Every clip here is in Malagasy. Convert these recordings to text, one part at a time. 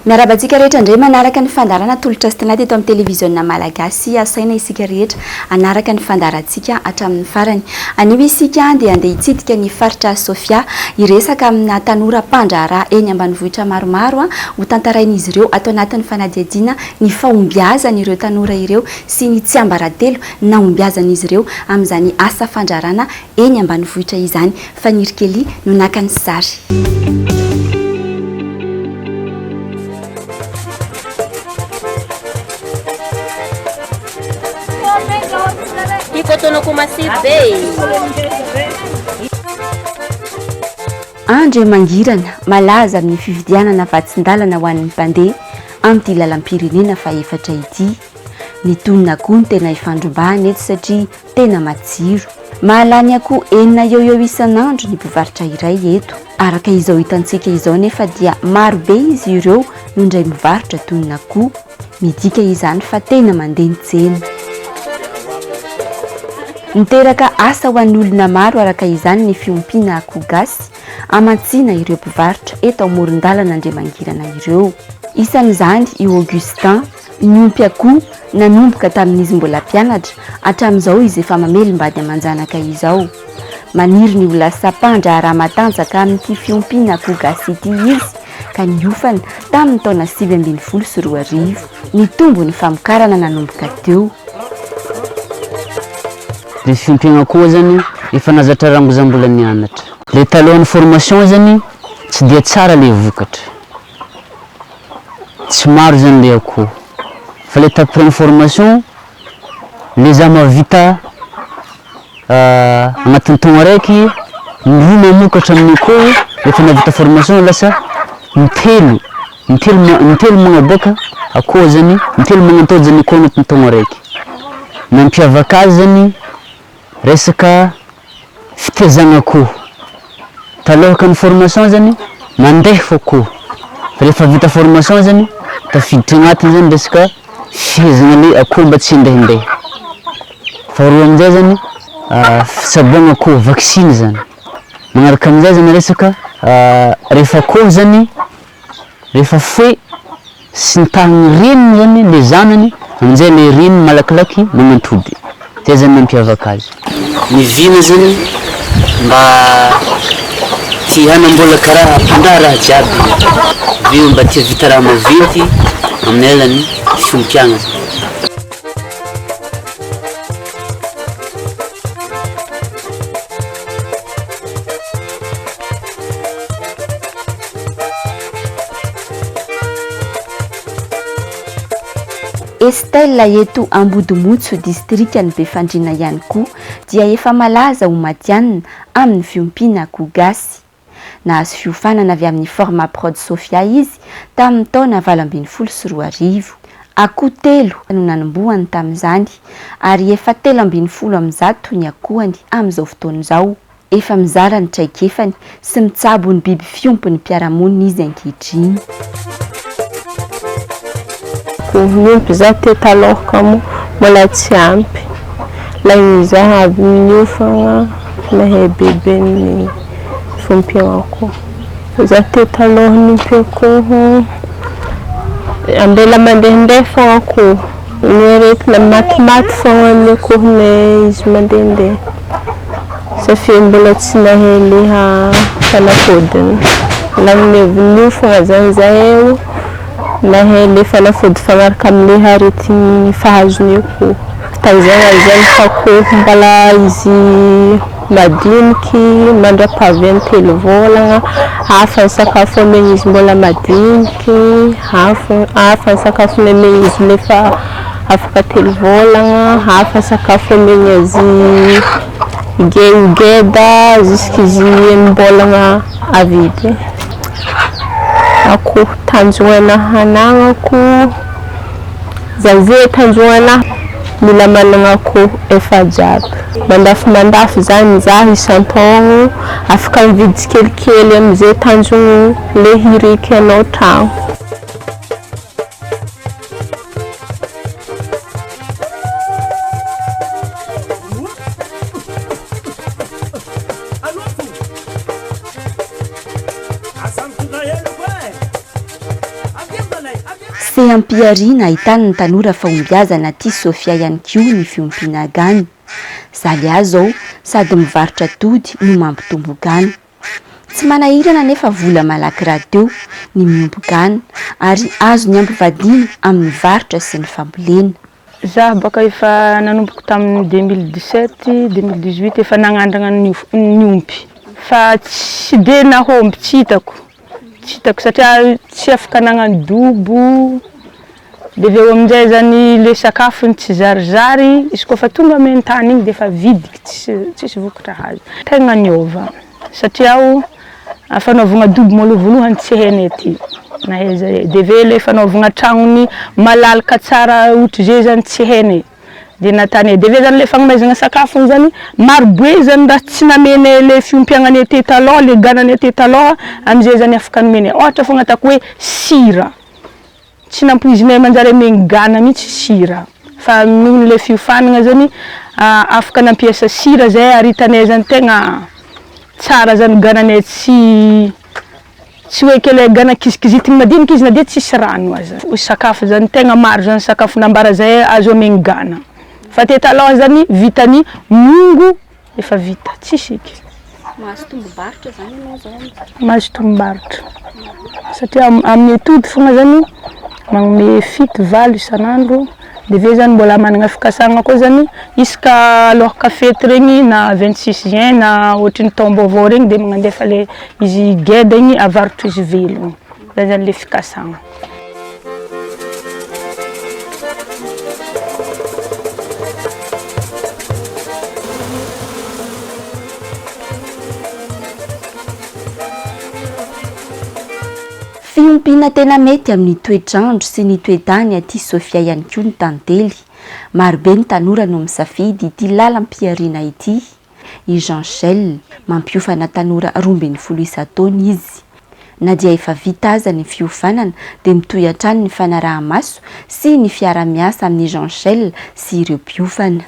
Miarahaba antsika rehetra indray manaraka ny fandaharana Tolotra sy Tinady eto amin'ny Televiziona Malagasy. Asaina isika rehetra hanaraka ny fandaharantsika hatramin'ny farany. Anio isika dia handeha hitsidika ny faritra Sofia, hiresaka amina tanora mpandraharaha eny ambanivohitra maromaro ho tantarain'izy ireo ato anatin'ny fanadihadiana ny fahombiazan'ireo tanora ireo sy ny tsiambaratelo nahombiazan'izy ireo amin'izany asa fandraharana eny ambanivohitra izany. Faniry Kelly no naka ny sary. Andriamangirana, malaza amin'ny fividianana vatsin-dalana ho an'ny mpandeha amin'ity lalam-pirenena fahefatra ity. Ny tonona akoho no tena ifandrombahana eto satria tena matsiro. Mahalany akoho enina eo eo isan'andro ny mpivarotra iray eto. Araka izao hitantsika izao nefa dia maro be izy ireo no indray mivarotra tonona akoho. Midika izany fa tena mandeha ny tsena. Niteraka asa ho an'ny olona maro araka izany ny fiompiana akoho gasy hamantsiana ireo mpivarotra eto amoron-dalana Andriamangirana ireo. Isan'izany i Augustin. Niompy akoho nanomboka tamin'izy mbola mpianatra, hatramin'izao izy efa mamelom-bady aman-janaka izao. Maniry ny ho lasa mpandraharaha matanjaka amin'ity fiompiana akoho gasy ity izy ka niofana tamin'ny taona 2019. Nitombo ny famokarana nanomboka teo. Le fiompiagna akoho zany efa nahazatra rango za mbola nianatra. Le talohan'ny formation zany tsy dia tsara le vokatra. Tsy maro zany le akoho fa le t'après ny formation le za mahavita agnatin'ny taogno araiky indroa mamokatra amin'ny akoho rehefa nahavita formation lasa intelo intelo intelo magnaboaka akoho zany intelo magnatody zany akoho agnatin'ny taogno araiky, mampiavaka azy zany resaka fitezagna akoho, taloha ny formation zany mandeha fô akoho fa rehefa vita formation zany tafiditra agnatiny zany resaka fihezagna le akoho mba tsy handehandeha, faharoa amizay zany fitsaboagna akoho vaksiny zany, magnaraka amizay zany resaka rehefa akoho zany Rehefa foy sy ny tahan'ny reniny zany le zanany amin'izay le reniny malakilaky magnantody, zay zany mampiavaka azy. Ny vina zany mba ty hanambola karaha mpandraharaha jiaby vina mba tia vita raha maventy amin'ny alalan'ny fiompiagna zany. Estelle eto Ambodimotso distrikan'i Befandriana ihany koa dia efa malaza ho matihanina amin'ny fiompiana akoho gasy. Nahazo fiofanana avy amin'ny Formaprod Sofia izy tamin'ny taona 2018. Akoho telo no nanombohany tamin'izany ary efa 113 ny akohany amin'izao fotoana izao. Efa mizara ny traikefany sy mitsabo ny biby fiompin'ny mpiara-monina izy ankehitriny. Niompy za te taloha ka moa mbola tsy ampy lay za avy niofagna nahay bebe ny fiompiagna akoho. Za te taloha niompy akoho ambela mandehandeha fogna akoho. Ny aretina matimaty fogna ny akohonay izy mandehandeha satria mbola tsy nahay leha fanafodiny. Lany avy niofagna zany zahay nahay le fanafody mifagnaraka amle aretigny fahazo ny akoho. Fitaizagna zany akoho mbala izy madiniky mandrapahaviany telo vôlagna, hafa ny sakafo omegna izy mbola madiniky, hafa hafa ny sakafo omegna izy lefa afaka telo vôlagna, hafa sakafo omegna azy ge- geda jusqu'izy enim-bôlagna avidy. Akoho tanjogna anahy anagnako, za ze tanjogna anahy mila managna akoho 400. Mandafo mandafo zany zaho isan-taogno afaka mividy tsikelikely amizay tanjogno le hiriky hanao tragno. Seham-pihariana ahitana ny tanora fahombiazana aty Sofia ihany koa ny fiompiana gana. Zaly ahy zao sady mivarotra atody no mampitombo gana. Tsy manahirana anefa vola malaky rahateo ny miompy gana ary azony ampivadiana amin'ny varotra sy ny fambolena. Za bôka efa nanomboko tamin'ny 2017, 2018 efa nagnandragna niompy fa tsy de nahomby tsy hitako, tsy hitako satria tsy afaka nagnano dobo. De avy eo aminjay zany le sakafony tsy zarizary, izy koa fa tonga main-tany igny de efa vidiky tsisy tsisy vokatra azo. Tegna niôva satria o fanaovagna dobo malôha voalohany tsy hainay aty nahay zahay, de avy eo le fanaovagna tragnony malalaka tsara ohatry zay zany tsy hainay de nataonay, de avy eo zany le fagnomezagna sakafony zany maro be zany raha tsy namenay le fiompiagnanay teo talôha le gananay teo talôha amizay zany afaka nomenay, ôhatra fôgna ataoko hoe sira. Tsy nampoizinay manjary amegny gana mihitsy sira fa noho le fiofanagna zany afaka nampiasa sira zay ary hitanay zany tegna tsara zany gananay tsy tsy hoe ke le gana kizikizitigny madiniky izy na dia tsisy rano aza. Sakafo zany tegna maro zany sakafo nambara zay azo amegny gana fa te talôha zany vitany mongo efa vita tsisy eky. Mahazo tombom-barotra zany ianao zao amin'izao? Mahazo tombom-barotra satria amin'ny atody fogna zany magnome fito valo isan'andro de avy eo zany mbola managna fikasagna koa zany isaka alôhaka fety regny na 26 juin na ohatry ny taom-baovao regny de magnandefa le izy geda igny avarotro izy velogno, zay zany le fikasagna. Fiompiana tena mety amin'ny toetr'andro sy ny toe-tany aty Sofia ihany koa ny tantely. Marobe ny tanora no misafidy ity lalam-pihariana ity. I Jean Shell, mampiofana tanora 12 isan-taona izy. Na dia efa vita aza ny fiofanana dia mitohy hatrany ny fanaraha-maso sy ny fiara-miasa amin'i Jean Shell sy ireo mpiofana.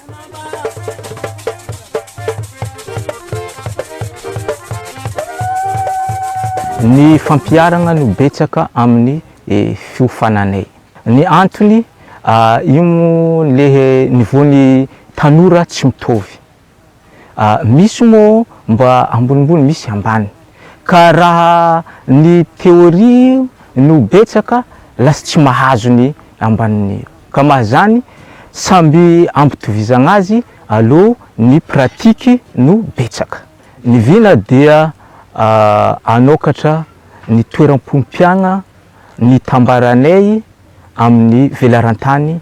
Ny fampiharagna no betsaka amin'ny fiofananay. Ny antony, io moa le niveau-n'ny tanora tsy mitovy. Misy moa mba ambonimbony misy ambany. Ka raha ny théorie no betsaka lasa tsy mahazo ny ambanin'ny ka mahazany samby ampitovizagna azy alou ny pratique no betsaka. Ny vina dia hanokatra ny toeram-pompiagna ny tambaranay amin'ny velaran-tany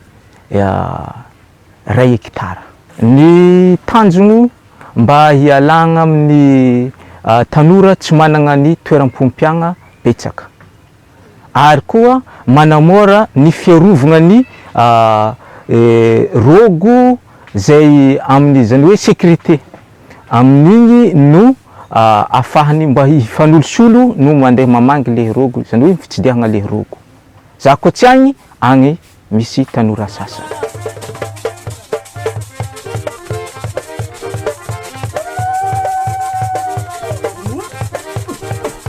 iray hekitara. Ny tanjogno mba hialagna amin'ny tanora tsy managna ny toeram-pompiagna betsaka ary koa manamora ny fiarovagna ny rôgo zay amin'ny zany hoe sécurité amin'igny no ahafahany mba hifanolosolo no mandeha mamangy le rôgo zany hoe fitsidihagna le rôgo. Za koa tsy agny, agny misy tanora sasany.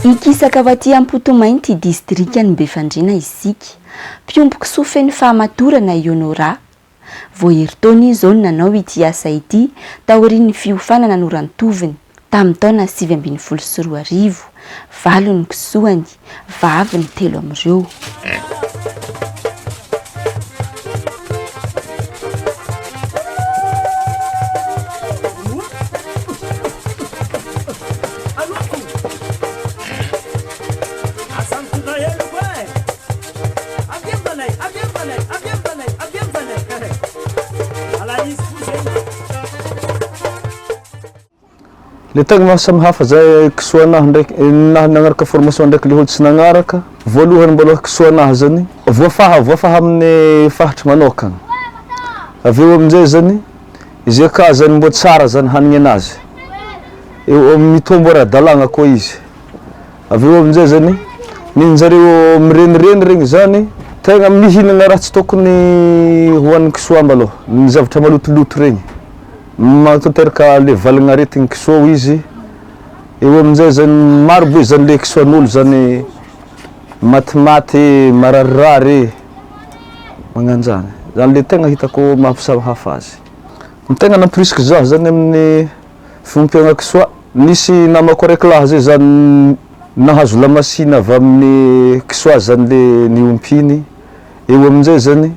Hikisaka ho aty Ampotomainty, distrikan'i Befandriana isika. Mpiompy kisoa feno fahamatorana i Honorat. Vao herintaona izy izao no nanao ity asa ity taorian'ny fiofanana norantoviny tamin'ny taona 2019. Valo ny kisoany, vavy ny telo amin'ireo. Le tegna maha samy hafa zay kisoa anahy ndraiky naha nagnaraka formation ndraiky le olo tsy nagnaraka, voalohany mbôla kisoa anahy zany voafaha voafaha amin'ny faritry manôkagna, avy eo aminjay zany izy aka zany mbô tsara zany hanigny anazy, eo mitombo ara-dalàgna koa izy. Avy eo amin'izay zany, nenjareo mirenireny regny zany, tegna mihinagna raha tsy tokony hohanin'ny kisoa malôha, ny zavatra malotoloto regny, mahatanteraka le valagnaretigny kisoa hoy izy, eo amin'izay zany maro be zany le kisoan'olo zany matimaty, mararirary. Magnano zany. Zany le tegna hitako mampisamy hafa azy. Ny tegna nampirisika zaho zany amin'ny fiompiagna kisoa, nisy namako araiky lahy zay zany nahazo lamasina avy amin'ny kisoa zany le niompiny, eo aminjay zany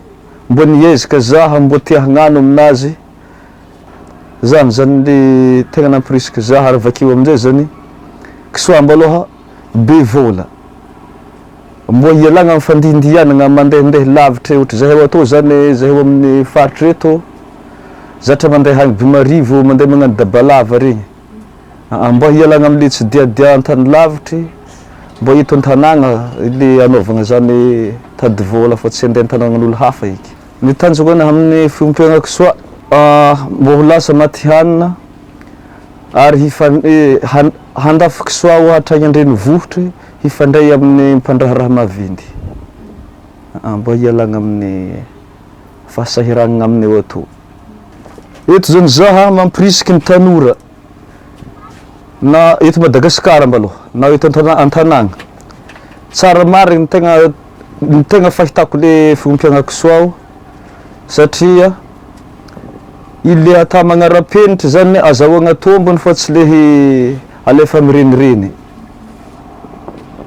mbô niezaka zaho mbô te hagnano aminazy, zany zany le tegna nampirisika zaho ary avakeo aminjay zany kisoa mbalôha be vôla. Mbo ialagna amin'ny fandindihanagna mandehandeha lavitra ohatry zahay atô zany zahay ao amin'ny faritra eto zatra mandeha agny Bemarivo mandeha magnano Dabalava regny aa mba hialagna amle tsy diadia an-tany lavitry mba eto an-tanàgna le anaovagna zany tady vôla fa tsy andeha an-tanàgnan'olo hafa eky. Ny tanjoko anahy amin'ny fiompiagna kisoa mbô ho lasa matihanina ary hifan- handafo kisoa ho hatrany an-drenivohitry hifandray amin'ny mpandraharaha maventy mba hialagna amin'ny fahasahiranana amin'ny eo atao. Eto zany zaha mampirisiky ny tanora na eto Madagasikara mbaloha na eto an-tanàgna, tsara marigny ny tegna ny tegna fahitako le fiompiagna kisoa ao satria ile atao magnara-penitra zany azahoagna tombony fa tsy le alefa mirenireny.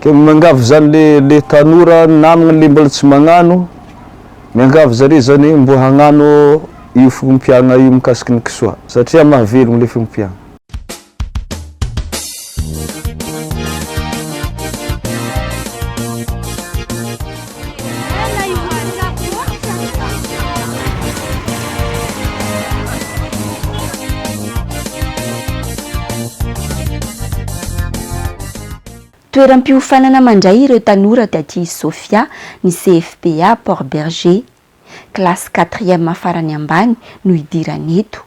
Ke miangavy zany le le tanora namagna le mbola tsy magnano, miangavy zare zany mbo hagnano io fiompiagna io mikasiky ny kisoa satria mahavelogno le fiompiagna. Toeram-piofanana mandray ireo tanora taty Sofia ny CFPA Port Bergé. Kilasy quatrième farany ambany no idirana eto.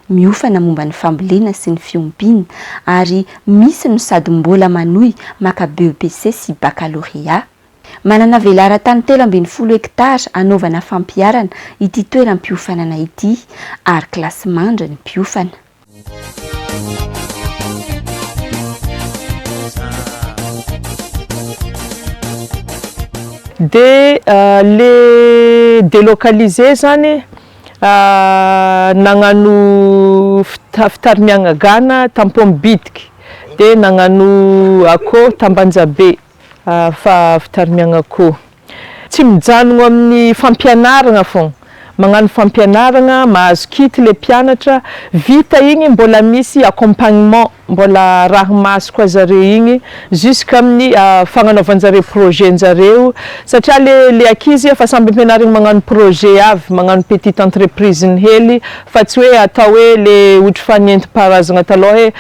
Miofana momba ny fambolena sy ny fiompiana ary misy no sady mbola manohy maka BEPC sy Baccalauréat. Manana velaran-tany 13 hektara hanaovana fampiharana ity toeram-piofanana ity ary kilasimandry ny mpiofana. De le delocalisé zany nagnano fitarimiagna gana tampom-bitiky, de nagnano akôho t'Ambanjabe. fa fitarimiagna akoho. Tsy mijanogno amin'ny fampianaragna fogna, magnano fampianaragna, mahazo kit le mpianatra, vita igny mbola misy accompagnement, mbola arahi-maso koa zare igny jusqu'amin'ny fagnanaovan-jare projet-njareo satria le le ankizy efa samby ampianarigny magnano projet avy, magnano petite entreprise-ny hely fa tsy hoe atao hoe le ohatry fa nentim-paharazagna talôha hoe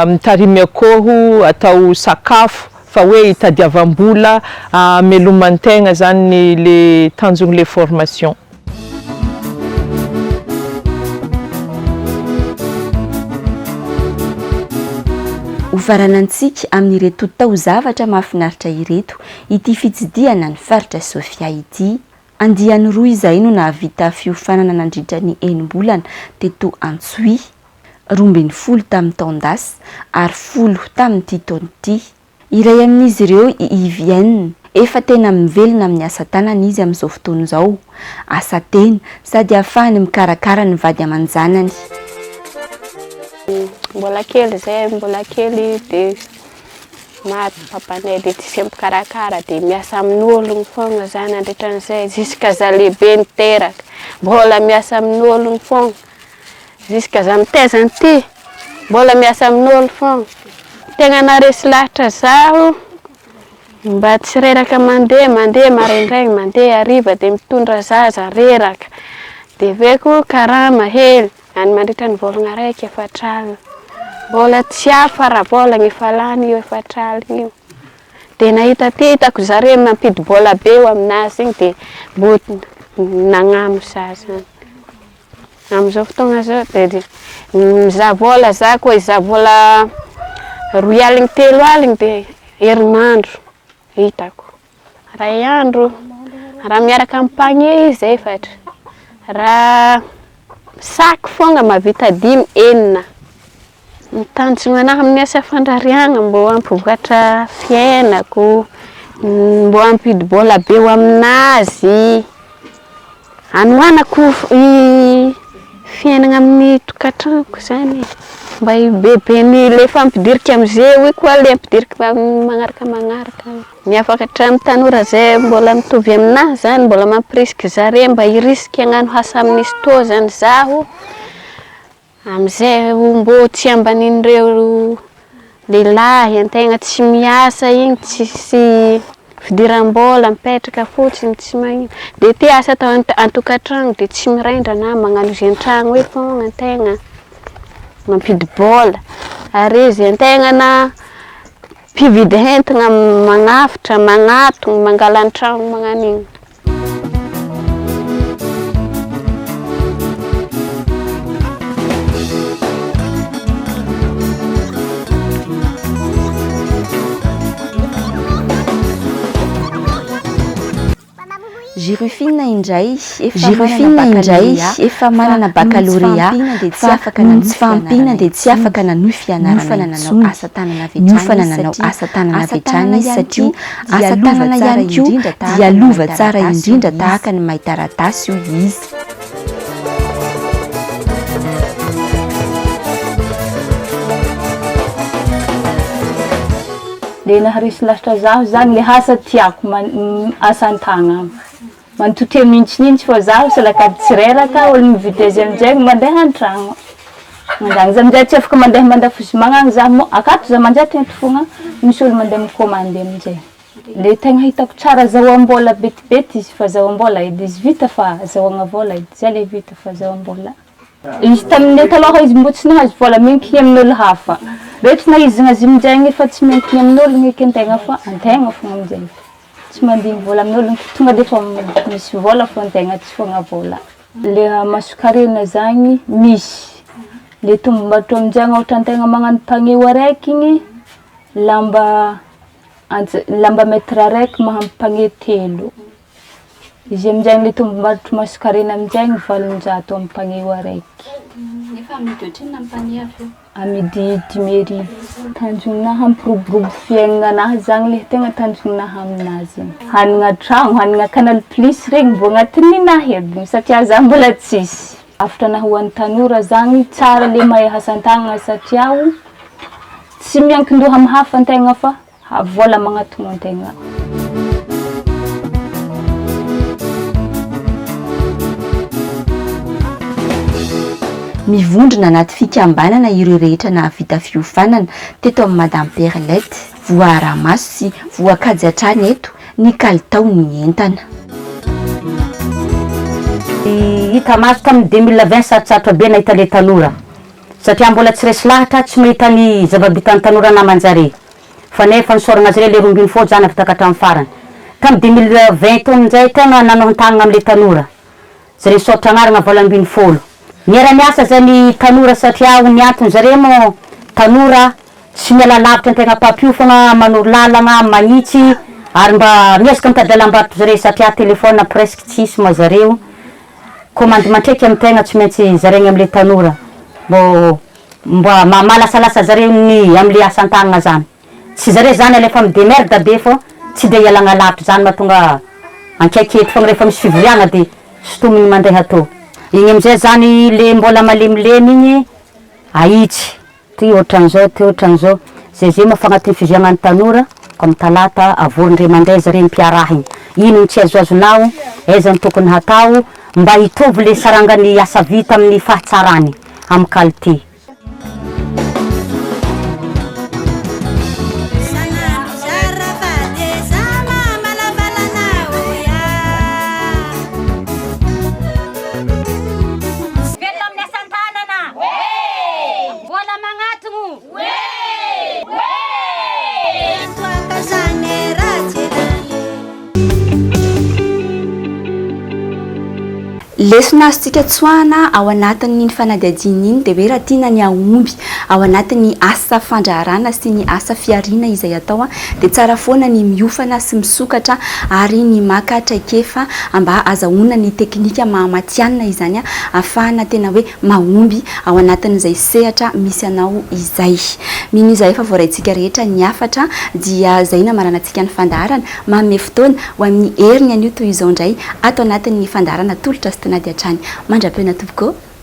Mitarimy akoho atao sakafo fa hoe hitadiavam-bola hameloman-tegna zany ny le tanjon'le formation. Hofaranantsika amin'ireto taozavatra mahafinaritra ireto ity fitsidihana ny faritra Sofia ity. Andiany roa izay no nahavita fiofanana nandritra ny enim-bolana teto Antsohihy. 12 tamin'ny taon-dasa ary folo tamin'ity taona ity. Iray amin'izy ireo i Yvienne. Efa tena mivelona amin'ny asa tanana izy amin'izao fotoana izao. Asa tena, sady ahafahany mikarakara ny vady aman-janany. Mbola kely zay, mbola kely dia maty papanay dia tsisy mpikarakara dia miasa amin'ologno foagna za nandritran'izay jusqu'à za lehibe niteraka, mbola miasa amin'ologno foagna. Jusqu'à za mitaiza an'ity, mbola miasa amin'olo foagna. Tegna naharesy lahatra zaho mba tsy reraka mandeha, mandeha maraindraigny, mandeha hariva dia mitondra zaza reraka, dia avy eo koa karama hely, any mandritra ny vôlagna araiky efatr'alina, mbola tsy afa ara-bôlagna efa lany io efatr'alina io, dia nahita aty hitako zare mampidi-bôla be eo aminazy igny dia mbô nagnano za zany. Amin'izao fotoagna zao dia mizaha vôla za koa hizaha vôla roy aligny telo aligny dia herinandro hitako, ray andro raha miaraka amin'ny panier izy efatra, raha sac foagna mahavita dimy enina. Ny tanjona anahy amin'ny asa fandrariagna mbô hampivokatra fiainako, mbô hampidi-bôla be ho aminazy. Anohanako fiainagna amin'ny tokantranoko zany e. Mba hibeben'ny le efa ampidiriko amizay hoy koa le ampidiriko amin'ny magnaraka magnaraka. Ny hafatra amin'ny tanora zay mbola mitovy aminahy zany, mbola mampirisiky zare mba hirisiky hagnano asa amin'izy tô zany zaho, amizay mbô tsy ambanin'ireo lehilahy antegna tsy miasa igny, tsisy fidiram-bola, mipetraka fotsiny tsy magnino, de ty asa atao an-tokantragno de tsy miraindrana magnano izy an-tragno eo fogna antegna, mampidi-bola, ary izy antegna na mpividy entana magnafatra, magnatona, mangala an-tragno magnano igny. Girufine indray efa manana baccalauréat efa manana baccalauréat fa noho ny tsy fahampiana dia tsy afaka nanohy fianarana intsony. Niofana nanao asa tanana avy hatrany izy satria asa tanana ihany koa dia lova tsara indrindra tahaka ny mahay taratasy hoy izy. Le naharesy lahatra zaho zany le asa tiako asa an-tagnana. Mantote mihintsinitsy fa zaho salakady tsy reraka, olo mividy azy aminjay mandeha an-tragno. Manjagny za aminjay tsy afaka mandeha mandafozy magnagny zaho moa akato za manjary tegna fogna misy olo mandeha mikômandy aminjay. Le tegna hitako tsara azahoam-bôla betibety izy fa azahoam-bôla edy izy vita fa azahoagna vôla edy, zay le vita fa azahoam-bôla. Izy tamin'ny taloha izy mbo tsy nahazo vôla miankigny amin'olo hafa. Reto na izy azy aminjay efa tsy miankigny amin'olo eky antegna fa antegna fogna aminjay. Tsy mandigny vôla amin'olo tonga de efa misy vôla fô antegna tsy fogna vôla. Le mason-karena zagny misy, le tombom-barotra aminjay ôhatra antegna magnano panier araiky igny lamba ants- lamba mètre araiky mahampy panier telo. Izy aminjay le tombom-barotro mason-karena aminjay 800 amy panier araiky. Nefa amidy ohatrinona ny panier avy eo? Amidy 55. Tanjogninahy hampiroborobo fiaignananahy zagny le tegna tanjogninahy aminazy. Hanagna tragno, hanagna canal plus regny mbô agnatin'ninahy aby satria za mbola tsisy. Hafatra anahy ho an'ny tanora zagny, tsara le mahay asan-tagnana satria o tsy miankin-doha amy hafa antegna fa vola magnatogno antegna. Mivondrona anaty fikambanana ireo rehetra nahavita fiofanana teto amin'ny Madame Perlette. Voaara-maso sy voakajy hatrany eto ny kalitaon'ny entana. Hita maso tamin'ny 2020 sarotsarotra be nahita le tanora satria mbola tsy resy lahatra tsy mahita ny zava-bitan'ny tanora naman-jare. Fa nefa nisaoragna azy ireo le 12 zanako taka hatramin'ny farany. Tamin'ny 2020 teo amin'izay tegna nanohon-tagnana amle tanora. Zare nisaotra agnarana 18. Niara-niasa zany tanora satria ho ny antony zare moa tanora tsy miala lavitra antegna mpampiofagna manoro lalagna, magnitsy ary mba miezaka mitady lalam-barotra zare satria telephone presque tsisy moa zareo. Commande matreky amy tegna tsy maintsy zaraigny amle tanora mbô mba mahalasalasa zareo ny amle asan-tagnana zany. Tsy zareo zany alefa mi demerde be fô tsy de ialagna lavitra zany mahatonga ankaiky eto fogna rehefa misy fivoriagna de sintomigny mandeha atô. Igny amizay zany le mbola malemilemy igny ahitsy. Ty ohatran'izao, ty ohatran'izao. Zay zay moa fa agnatin'ny fiviagnan'ny tanora, comme talata, avorin-dre mandeha zare mpiarahigny. Ino no tsy azoazonao, aiza no tokony hatao, mba hitovy le sarangan'ny asa vita amin'ny fahatsarany, amin'ny qualité. Velona amin'ny asan-tanana. Vola magnatogno. Lesona azontsika tsoahana ao anatin'iny fanadihadiana iny dia hoe raha tiana ny hahomby ao anatin'ny asa fandraharahana sy ny asa fihariana izay atao dia tsara foana ny miofana sy misokatra ary ny maka traikefa mba azahoana ny teknika maha matihanina izany ahafahana tena hoe mahomby ao anatin'izay sehatra misy anao izay. Mino izahay fa voaraintsika rehetra ny hafatra dia izay namaranantsika ny fandaharana. Manome fotoana ho amin'ny heriny anio toy izao indray ato anatin'ny fandaharana tolotra sy tinady. fanady hatrany. Mandra-pihaona tompoko ô!